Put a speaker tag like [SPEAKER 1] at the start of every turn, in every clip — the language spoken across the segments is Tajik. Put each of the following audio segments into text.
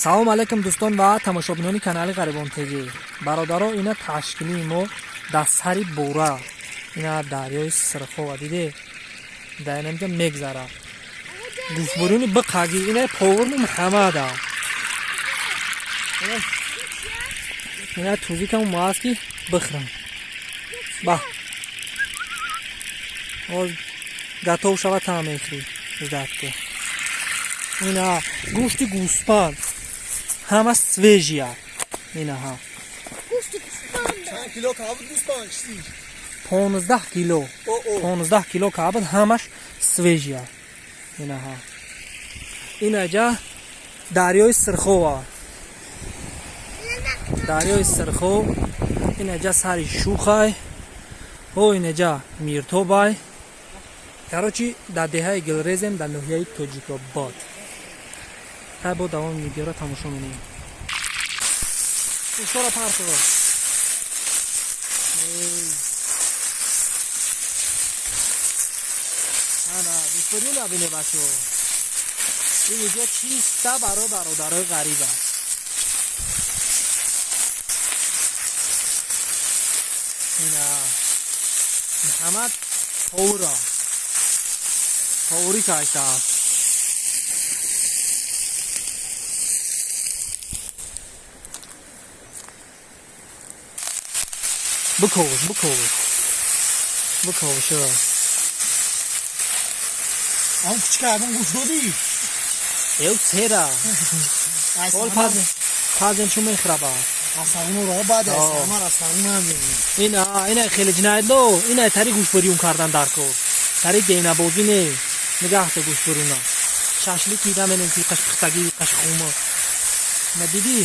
[SPEAKER 1] Салом алейкум, дӯстон ва тамошобинони канали Ғарибон ТВ. Бародаро, ина ташкилии мо дар сари Бура, ина дарёи Сирхова диде, дар инамҷа мегзара. Гӯштбурёни биқаги, ина поварми Муҳаммада, ина тузикам ааст, ки бихӯрам. Ба ҳоз готов шава, та мехӯрӣ. Ждать. Ина гӯшти гӯспанд, ҳама свежий а, инаҳа.
[SPEAKER 2] Чанд кило кабуд гӯспанд чизи?
[SPEAKER 1] 15 кило. 15 кило кабуд, ҳамаш свежий а, инаҳа. Инаҷа дарёи Сирхова, дарёи Сирхов, инаҷа сари Шухай о, инаҷа Миртобай. Короче, дар деҳаи Гилрезем, дар ноҳияи Тоҷикобод. Хай, бо давоми видеоро тамошо менем. Гӯштора партово. Ана гӯштори набине, бачо. Ин видео чиста барои бародарои ғариб аст. Ина Муҳаммад повара поварӣ кайстааст. Биков, биков, биков шура.
[SPEAKER 2] Он кучка ягон гӯшт додӣ?
[SPEAKER 1] Ев сера ҳол пазем, пазем, чун мехраба.
[SPEAKER 2] Асарнуро баъд асармар асарнам.
[SPEAKER 1] Ина, ина хеле ҷиноятло, ина тари гӯштбурён кардан дар кор, тари денабозӣ не. Нигаҳто, гӯштбурёна шашлик дида менем, ки қаш пухтагӣ, қаш хума на дидӣ.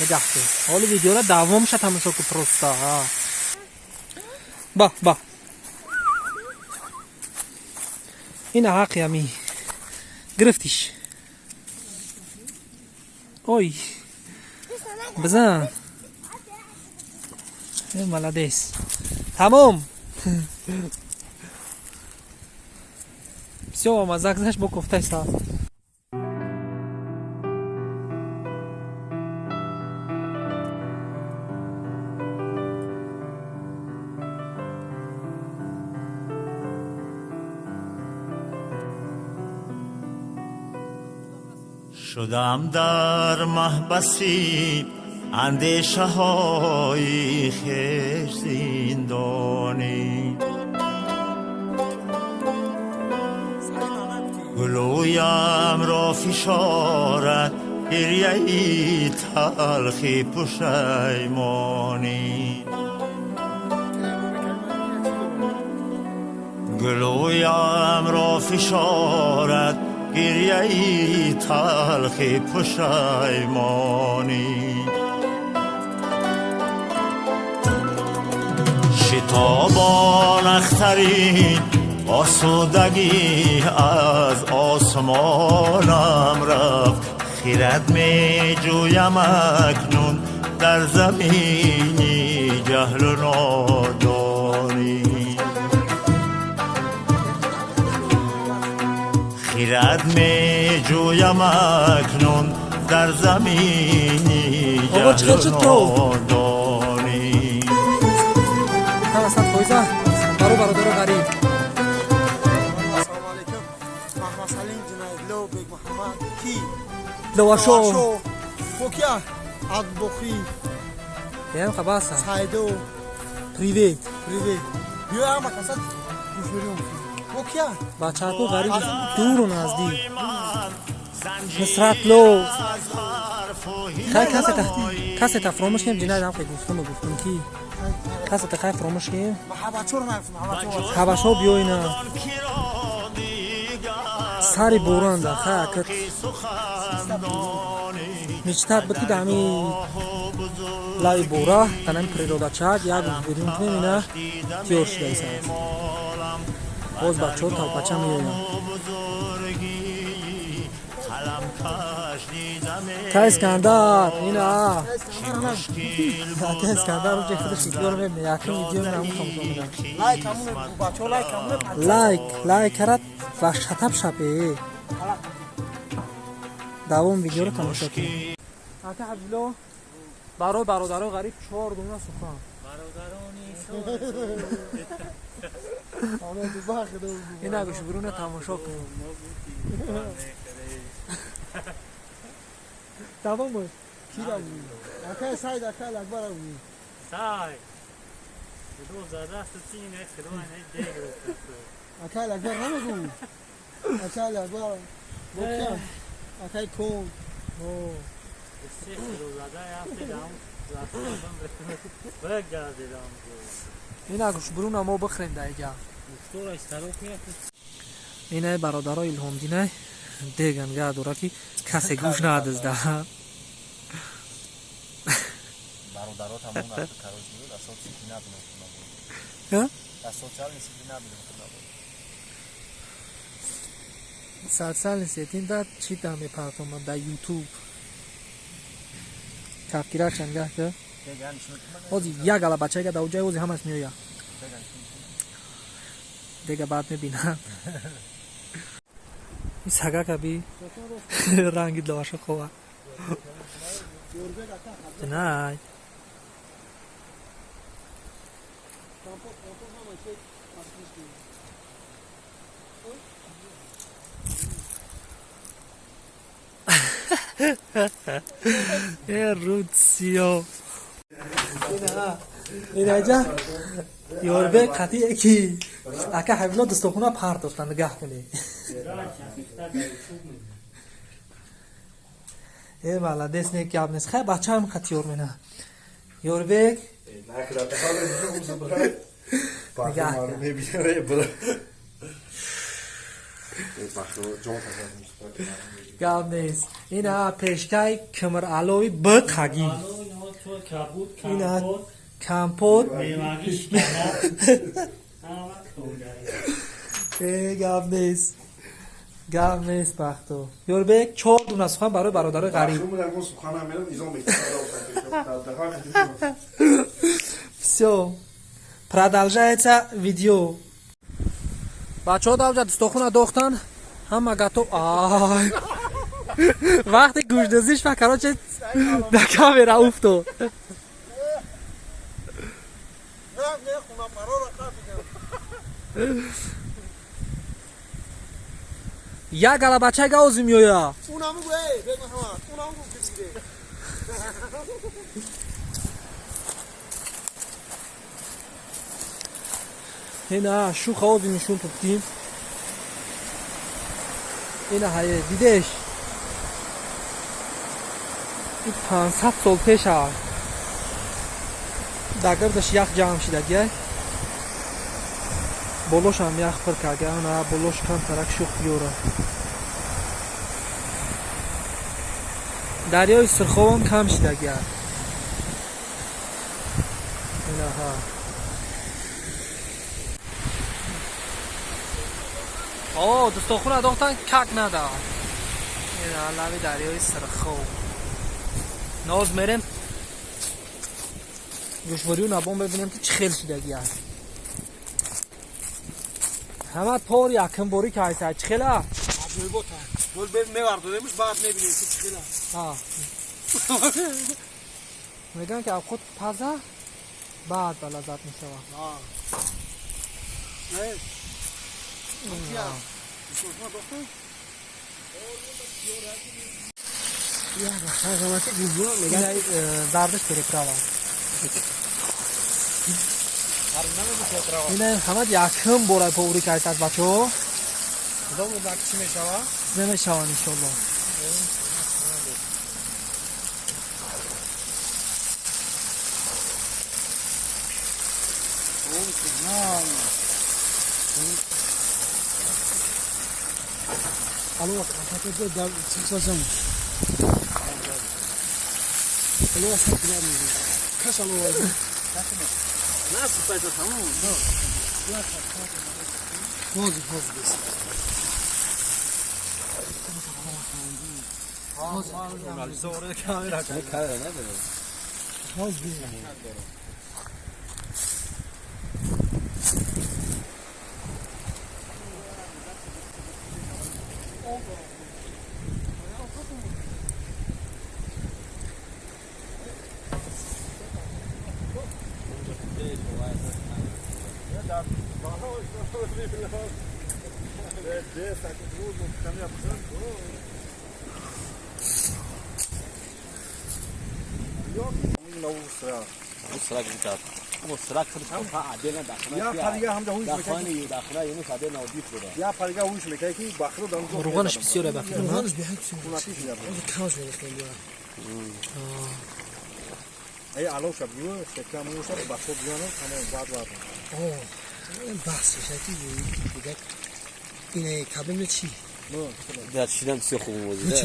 [SPEAKER 1] Нигаҳто, ҳоли видеора давомша тамошо ку просто. Ба ба, ина ҳақи ами гирифтиш. Ой, бизан. Молодец, тамом, всё, мазза гузашт бо кофтаи сар.
[SPEAKER 3] Шудам дар маҳбаси андешаҳои хеш зиндонӣ, гулӯямро фишорад гирьяи талхи пушаймонӣ, гулӯямро фишорад гирьяи талхи пушаймонӣ. Шитобон ахтарин осудагӣ аз осмонам рафт, хирад меҷӯям акнун дар замини ҷаҳлу нодонӣ, хирад меҷӯям акнун дар замини
[SPEAKER 1] Оғо, чӣ хел шуд
[SPEAKER 3] ҷаҳлу
[SPEAKER 1] то?
[SPEAKER 3] нодонӣ.
[SPEAKER 1] Ҳама 100% баро бародаро ғариб.
[SPEAKER 2] Ассалому алайкум, Маҳмад Салим, Ҷиноятло, Бек Муҳаммад ки
[SPEAKER 1] Лавашо.
[SPEAKER 2] Фокия Адбохӣ.
[SPEAKER 1] Ям хабаса.
[SPEAKER 2] Сайдо.
[SPEAKER 1] Привет.
[SPEAKER 2] Привет, биё, ҳама касад гӯшбурён Фокия.
[SPEAKER 1] Бачаҳако ғариб, дуру наздик, Нусратло. Хай, касета фаромӯш кем, ҷиноят ҳам гуфтум, гуфтум ки касета хай фаромӯш кем.
[SPEAKER 2] Ҳабачор нафтум, ҳабачор.
[SPEAKER 1] Ҳабашо биёина сари боранда. Хай, акат мечтать буд, ки дар ҳами лави бора, дар ҳами природачак як гӯшбурён кунем. Ина тиёр шуда истааст. Боз бачаҳо талпача меоянд. Ка Искандар, ина ка Искандар уҷа худаш видеоро мебине, якум видео наму тамошо менам.
[SPEAKER 2] Лайк ҳамуне, бачаҳо, лайк ҳамуне.
[SPEAKER 1] Лайк, лайк карад ва шатаб шапе. Давом видеоро тамошо кунед. Ака Ҳабибулло, барои бародарои ғариб чор дона сухан. Ина гӯшбуруна тамошо кун. Тамом буд.
[SPEAKER 2] Акай Сайд, акай Акбар.
[SPEAKER 4] Сай.
[SPEAKER 2] Акай Акбар намегӯ. Акай Акбар. Бокия. Акай кун.
[SPEAKER 1] Ина гӯшбуруна мо бихӯрем даига. Инай бародаро Илҳомдинай деган га дора ки касе гӯш надизда. Социальный сетин да чӣ да мепартомад да ютуб. Кафкирачан гаҳ ка. Ҳозир як ала бачаега да уҷай ҳозир ҳамаш меояд. Дега баъд мебинад. Ин сагака би ранги лаваша хова. Най. Э Рутсиё. Инаҷа Ёрбек қатъие ки ака Ҳабибулло дастохуна партофта нигаҳ кунӣ. Э молодец, не гап нест. Хай бачаам қати ёр мена. Ёрбек нигаҳ кун. Гап нест. Ина пешкай Кимралови бқагӣ. Ина компот. Э гап нест. Гап нест бахто. Ёрбек чор дуна сухан барои бародарои ғариб. Всё. Продолжается видео. Бачаҳо давҷа дустохуна дохтан, ҳама готов. Ай. Вақти гӯшдозиш ва короче да камера уфтод. Як ала бачаега озим меоя. Ина шуха озим нишон туптим. Ина ҳае дидеш. Ин 500 сол пеша. Дар гирдаш ях ҷамъ шидагиай. Болошам ях пир карда, ана болош камтарак шух биёра. Дарёи Сурхобам кам шидагиай. Инаҳа. О, дустохуна дохтан как нада. Ина лави дарёи Сурхоб. Ноз мерем. Гӯшворию набон бибинем ки чӣ хел шидагиай. Ҳама тор якм борӣ ки ҳайса чӣ хела?
[SPEAKER 2] Мевардоремш баъд мебинем ки чӣ хела.
[SPEAKER 1] Мегӯянд ки авқот паза баъд ба лаззат мешавад. Зардаш переправа. Ина ҳама якм бора поври кайсад бачаҳо.
[SPEAKER 2] Чӣ мешава?
[SPEAKER 1] Намешаванд иншолло.
[SPEAKER 2] Алло, чиқсасам. Алло, каш алло. Ҳозир, ҳозир бес. Ҳозир бес.
[SPEAKER 1] Руғанаш бисёре ба фикрам.
[SPEAKER 2] Руғанаш беҳад бисёр. Камаш мерехтем бия.
[SPEAKER 4] Ай алов шаб ю, шекам ю шаб бахо биёно, тамом баъд баъд.
[SPEAKER 2] Баҳс шаки дигар ине кабин чӣ?
[SPEAKER 5] Дар шидан бисёр хуб бозида.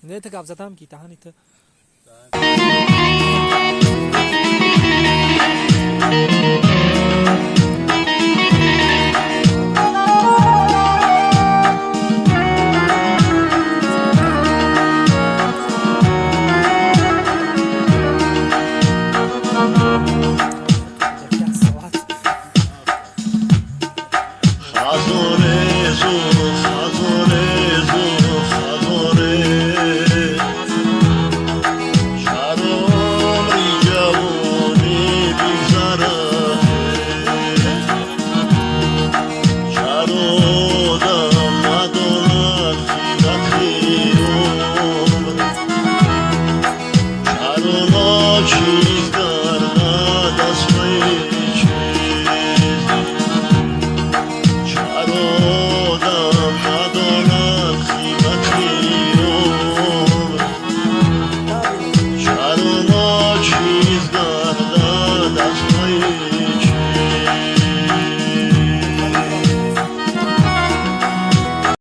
[SPEAKER 1] Не та гап задам ки таҳани та.